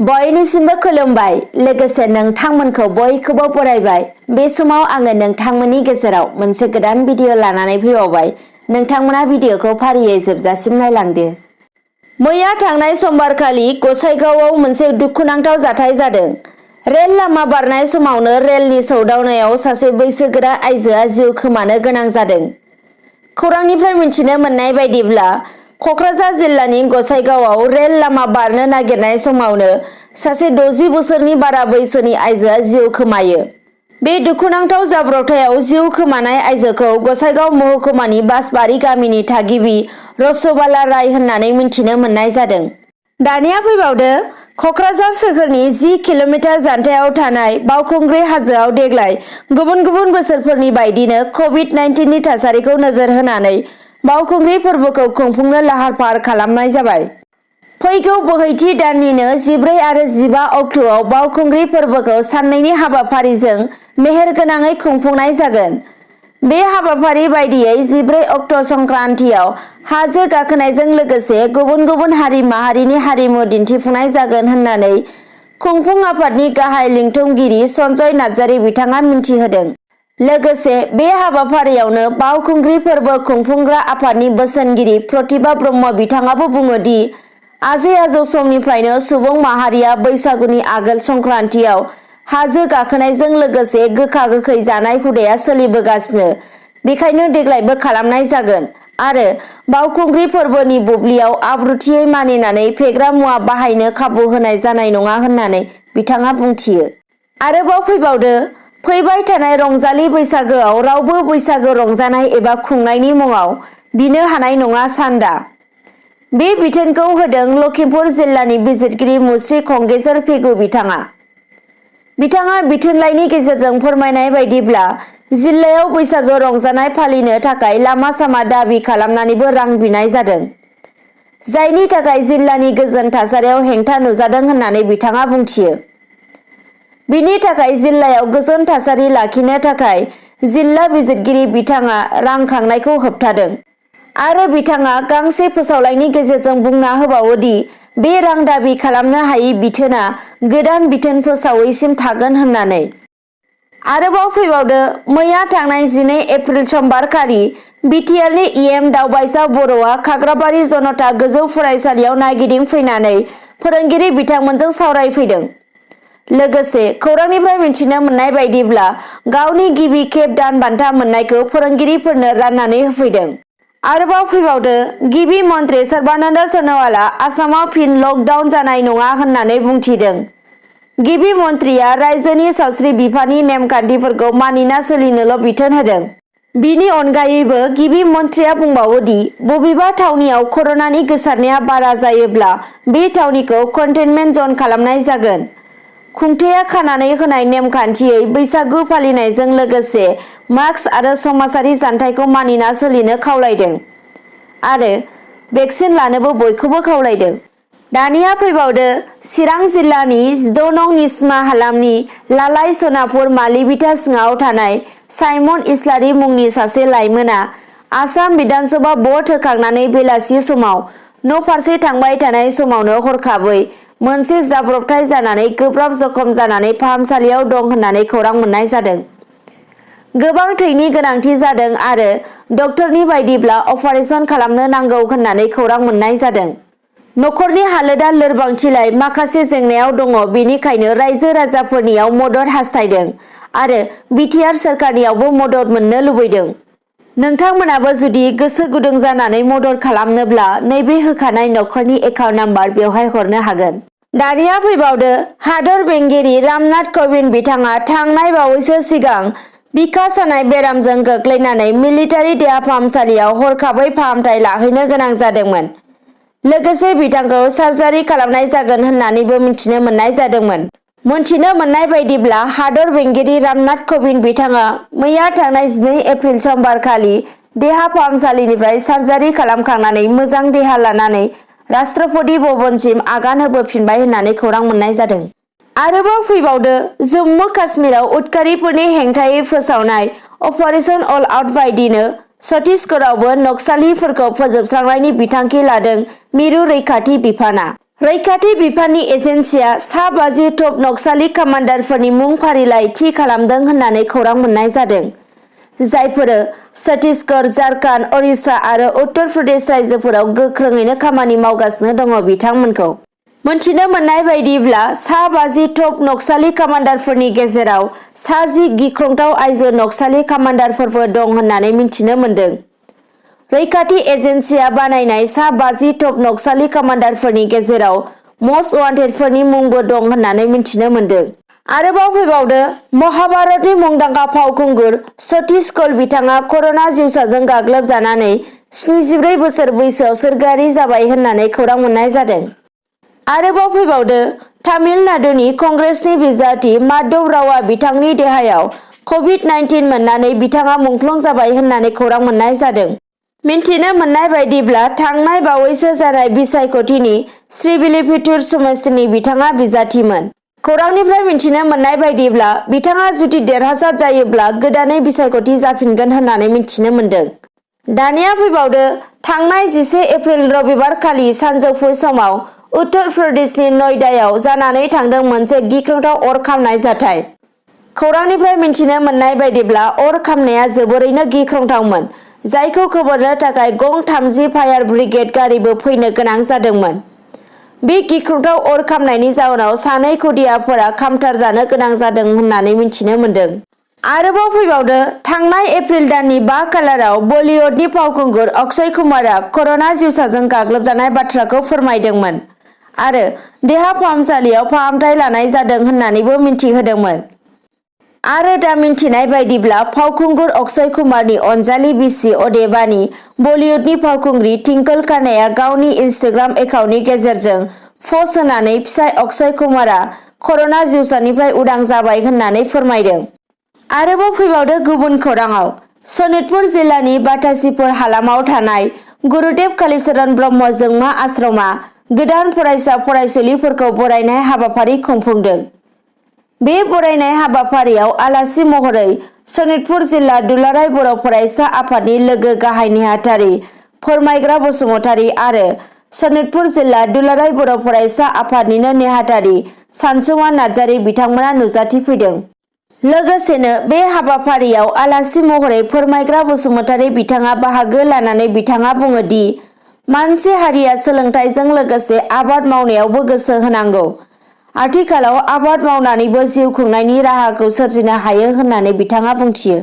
बयनिसिमबो खुलुमबाय लोगोसे नोंथांमोनखौ बयखौबो बरायबाय। बे समाव आङो नोंथांमोननि गेजेराव मोनसे गोदान भिडिअ लानानै फैबावबाय। नोंथांमोना भिडिअखौ फारियै जोबजासिम नायलांदो। मैया थांनाय समबारखालि गसाइगावआव मोनसे दुखुनांथाव जाथाय जादों। रेल लामा बारनाय समावनो रेलनि सौदावनायाव सासे बैसोगोरा आइजोआ जिउ खोमानो गोनां जादों। खौरांनिफ्राय मिथिनो मोननाय बायदिब्ला क'क्राझार जिल्लानि गसाइगावआव रेल लामा बारनो नागिरनाय समावनो सासे 60 बोसोरनि बारा बैसोनि आइजोआ जिउ खोमायो। बे दुखुनांथाव जाब्रबथायाव जिउ खोमानाय आइजोखौ गसाइगाव महकुमानि बासबारि गामिनि थागिबि रसबाला राय होननानै मिथिनो मोननाय जादों। दानिया फैबावदो क'क्राझार सोहोरनि 10 किल'मिटार जानथायाव थानाय बावखुंग्रि हाजोआव देग्लाय गुबुन गुबुन बोसोरफोरनि बायदिनो कभिड-19 नि थासारिखौ नोजोर होनानै बावखुंग्रि फोरबोखौ खुंफुंनो लाहार फाहार खालामनाय जाबाय। फैगौ बोहैथि दाननिनो 14 आरो 15 अक्ट'आव बावखुंग्रि फोरबोखौ साननैनि हाबाफारिजों मेहेरगोनाङै खुंफुंनाय जागोन। बे हाबाफारि बायदियै 14 अक्ट' संक्रान्तियाव हाजो गाखोनायजों लोगोसे गुबुन गुबुन हारि माहारिनि हारिमु दिन्थिफुंनाय जागोन होननानै खुंफुं आफादनि गाहाय लिंथुमगिरि सन्जय नार्जारि बिथाङा मिन्थिहोदों। लोगोसे बे हाबाफारियावनो बावखुंग्रि फोरबो खुंफुंग्रा आफादनि बोसोनगिरि प्रतिभा ब्रह्म बिथाङाबो बुङो दि आजै आजौ समनिफ्रायनो सुबुं माहारिया बैसागुनि आगोल संक्रान्तियाव हाजो गाखोनायजों लोगोसे गोखा गोखै जानाय हुदाया सोलिबोगासिनो। बेखायनो देग्लायबो खालामनाय जागोन आरो बावखुंग्रि फोरबोनि बुब्लियाव आब्रुथियै मानिनानै फेग्रा मुवा बाहायनो खाबु होनाय जानाय नङा होननानै बिथाङा बुंथियो। आरोबाव फैबावदो फैबाय थानाय रंजालि बैसागोआव रावबो बैसागो रंजानाय एबा खुंनायनि मुङाव बिनो हानाय नङा सान्दा। बे बिथोनखौ होदों लखिमपुर जिल्लानि बिजिरगिरि मुस्रि खंगेश्वर फेगु बिथाङा। बिथाङा बिथोनलाइनि गेजेरजों फोरमायनाय बायदिब्ला जिल्लायाव बैसागो रंजानाय फालिनो थाखाय लामा सामा दाबि खालामनानैबो रां बिनाय जादों। जायनि थाखाय जिल्लानि गोजोन थासारियाव हेंथा नुजादों होननानै बिथाङा बुंथियो। बिनि थाखाय जिल्लायाव गोजोन थासारि लाखिनो थाखाय जिल्ला बिजिरगिरि बिथाङा रां खांनायखौ होबथादों। आरो बिथाङा गांसे फोसावलाइनि गेजेरजों बुंना होबावो दि बे रां दाबि खालामनो हायै बिथोना गोदान बिथोन फोसावैसिम थागोन होननानै। आरोबाव फैबावदो मैया थांनाय 12 एप्रिल समबारखालि बिटिआरनि इएम दावबायसा बर'आ खाग्राबारि जनता गोजौ फरायसालियाव नायगिदिं फैनानै फोरोंगिरि बिथांमोनजों सावरायफैदों। लोगोसे खौरांनिफ्राय मिथिनो मोननाय बायदिब्ला गावनि गिबि खेब दान बान्था मोननायखौ फोरोंगिरिफोरनो राननानै होफैदों। आरोबाव फैबावदो गिबि मन्त्रि सर्बानन्द सन'वालआ आसामाव फिन लकडाउन जानाय नङा होननानै बुंथिदों। गिबि मन्त्रिया रायजोनि सावस्रि बिफाननि नेमखान्थिफोरखौ मानिना सोलिनोल' बिथोन होदों। बिनि अनगायैबो गिबि मन्थ्रिया बुंबावो दि बबेबा थावनियाव कर'नानि गोसारनाया बारा जायोब्ला बे थावनिखौ कन्टेनमेन्ट जन खालामनाय जागोन। खुंथाया खानानै होनाय नेमखान्थियै बैसागु फालिनायजों लोगोसे मास्क आरो समाजारि जानथाइखौ मानिना सोलिनो खावलायदों आरो भेक्सिन लानोबो बयखौबो खावलायदों। दानिया फैबावदो चिरां जिल्लानि 16 नं निस्मा हालामनि लालाय सनापुर मालिबिथा सिङाव थानाय साइमन इस्लारि मुंनि सासे लाइमोना आसाम बिधानसभा भट होखांनानै बेलासि समाव न' फारसे थांबाय थानाय समावनो हरखाबै मोनसे जाब्रबथाय जानानै गोब्राब जखम जानानै फाहामसालियाव दं होननानै खौरां मोननाय जादों। गोबां थैनि गोनांथि जादों आरो डक्टरनि बायदिब्ला अपारेसन खालामनो नांगौ होननानै खौरां मोननाय जादों। न'खरनि हालोदा लोरबांथिलाय माखासे जेंनायाव दङ, बेनिखायनो रायजो राजाफोरनियाव मदद हास्थायदों आरो बिटिआर सोरखारनियावबो मदद मोननो लुबैदों। नोंथांमोनाबो जुदि गोसो गुदुं जानानै मदद खालामनोब्ला नैबे होखानाय न'खरनि एकाउन्ट नाम्बार बेवहाय हरनो हागोन। दानिया फैबावदो हादर बेंगिरि रामनाथ क'विन्द बिथाङा थांनाय बावैसो सिगां बिखा सानाय बेरामजों गोग्लैनानै मिलिटारि देहा फाहामसालियाव हरखाबै फाहामथाय लाहैनो गोनां जादोंमोन। लोगोसे बिथांखौ सार्जारि खालामनाय जागोन होननानैबो मिथिनो मोननाय जादोंमोन। मोनथिनो मोननाय बायदिब्ला हादर बेंगिरि रामनाथ क'विन्द बिथाङा मैया थांनाय 12 एप्रिल समबारखालि देहा फाहामसालिनिफ्राय सार्जारि खालामखांनानै मोजां देहा लानानै राष्ट्रपति भवनसिम आगान होबोफिनबाय होननानै खौरां मोननाय जादों। आरोबाव फैबावदो जम्मु काश्मीराव उदखारिफोरनि हेंथायै फोसावनाय अपारेशन अल आउट बायदिनो छत्तीसगढ़आवबो नक्सालिफोरखौ फोजोबस्रांनायनि बिथांखि लादों मिरु रैखाथि बिफाना। रैखाथि बिफाननि एजेन्सिया सा 50 टप नक्सालि कामान्डारफोरनि मुं फारिलाइ थि खालामदों होननानै खौरां मोननाय जादों, जायफोरो छत्तीसगढ़, झारखन्ड, ओडिशा आरो उत्तर प्रदेश रायजोफोराव गोख्रोङैनो खामानि मावगासिनो दङ। बिथांमोनखौ मोनथिनो मोननाय बायदिब्ला सा 50 टप नक्सालि कामान्डारफोरनि गेजेराव सा 10 गिख्रंथाव आइजो नक्सालि कामान्डारफोरबो दं होननानै मिथिनो मोन्दों। रैखाथि एजेन्सिया बानायनाय सा 50 टप नक्सालि कामान्डारफोरनि गेजेराव मस्ट वान्टेडफोरनि मुंबो दं होननानै मिथिनो मोन्दों। आरोबाव फैबावदो, महाभारतनि मुंदांखा फावखुंगुर सतीश कौल बिथाङा कर'ना जिउसाजों गाग्लोबजानानै 74 बोसोर बैसोआव सोरगोआरि जाबाय होननानै खौरां मोननाय जादों। आरोबाव फैबावदो, तामिलनाडुनि कंग्रेसनि बिजाथि माधव रावआ बिथांनि देहायाव कभिड-19 मोननानै बिथाङा मुंख्लं जाबाय होननानै खौरां मोननाय जादों। मिन्थिनो मोननाय बायदिब्ला थांनाय बावैसो जानाय बिसायख'थिनि श्रीविल्लिपुतुर समष्टिनि बिथाङा बिजाथिमोन। खौरांनिफ्राय मिन्थिनो मोननाय बायदिब्ला बिथाङा जुदि देरहासार जायोब्ला गोदानै बिसायख'थि जाफिनगोन होननानै मिन्थिनो मोन्दों। दानिया फैबावदो, थांनाय 11 एप्रिल रबिबारखालि सानजौफु समाव उत्तर प्रदेशनि नयडायाव जानानै थांदों मोनसे गिख्रंथाव अर खामनाय जाथाय। खौरांनिफ्राय मिन्थिनो मोननाय बायदिब्ला अर खामनाया जोबोरैनो गिख्रंथावमोन, जायखौ खोमोरनो थाखाय गं 30 फायार ब्रिगेड गारिबो फैनो गोनां जादोंमोन। बे गिख्रंथाव अर खामनायनि जाउनाव सानै खुदियाफोरा खामथार जानो गोनां जादों होननानै मिन्थिनो मोन्दों। आरोबाव फैबावदो, थांनाय एप्रिल दाननि 5 खालाराव बलिउडनि फावखुंगुर अक्षय कुमारआ कर'ना जिउसाजों गाग्लोबजानाय बाथ्राखौ फोरमायदोंमोन आरो देहा फाहामसालियाव फाहामथाय लानाय जादों होननानैबो मिन्थिहोदोंमोन। आरो दा मिन्थिनाय बायदिब्ला फावखुंगुर अक्षय कुमारनि अनजालि बिसि अदेबानि बलिउडनि फावखुंग्रि ट्विंकल खान्नाया गावनि इनस्टाग्राम एकाउन्टनि गेजेरजों पस्ट होनानै फिसाय अक्षय कुमारआ कर'ना जिउसानिफ्राय उदां जाबाय होननानै फोरमायदों। आरोबाव फैबावदो गुबुन खौराङाव, सनितपुर जिल्लानि बाथासिपुर हालामाव थानाय गुरुदेव कालीचरण ब्रह्म जोंमा आश्रमा गोदान फरायसा फरायसुलिफोरखौ बरायनाय हाबाफारि खुंफुंदों। बे बरायनाय हाबाफारियाव आलासि महरै सनितपुर जिल्ला दुलाराय बर' फरायसा आफादनि लोगो गाहाय नेहाथारि फोरमायग्रा बसुमतारी आरो सनितपुर जिल्ला दुलाराय बर' फरायसा आफादनिनो नेहाथारि सानसुमा नार्जारी बिथांमोना नुजाथिफैदों। लोगोसेनो बे हाबाफारियाव आलासि महरै फोरमायग्रा बसुमतारी बिथाङा बाहागो लानानै बिथाङा बुङो दि मानसि हारिया सोलोंथाइजों लोगोसे आबाद मावनायावबो गोसो होनांगौ। आथिखालाव आबाद मावनानैबो जिउ खुंनायनि राहाखौ सोरजिनो हायो होननानै बिथाङा बुंथियो।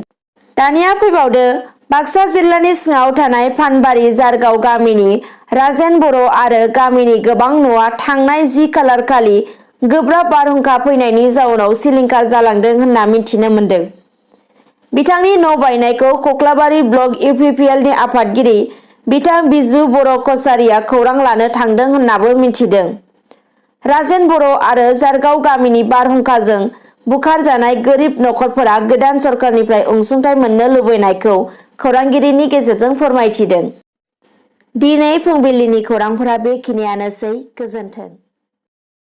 दानिया फैबावदो, बाक्सा जिल्लानि सिङाव थानाय फानबारि जारगाव गामिनि राजेन बर' आरो गामिनि गोबां न'आ थांनाय 10 खालार खालि गोब्राब बारहुंखा फैनायनि जाउनाव सिलिंखार जालांदों होनना मिन्थिनो मोन्दों। बिथांनि न' बायनायखौ कक्लाबारि ब्लक इउपिपिएलनि आफादगिरि बिथां बिजु बर' कछारीया खौरां लानो थांदों होननाबो मिन्थिदों। राजेन बर' आरो जारगाव गामिनि बारहुंखाजों बुखारजानाय गोरिब नखरफोरा गोदान सरकारनिफ्राय अनसुंथाइ मोननो लुबैनायखौ खौरांगिरिनि गेजेरजों फोरमायथिदों। दिनै फुंबिलिनि खौरांफोरा बेखिनियानोसै। गोजोन्थों।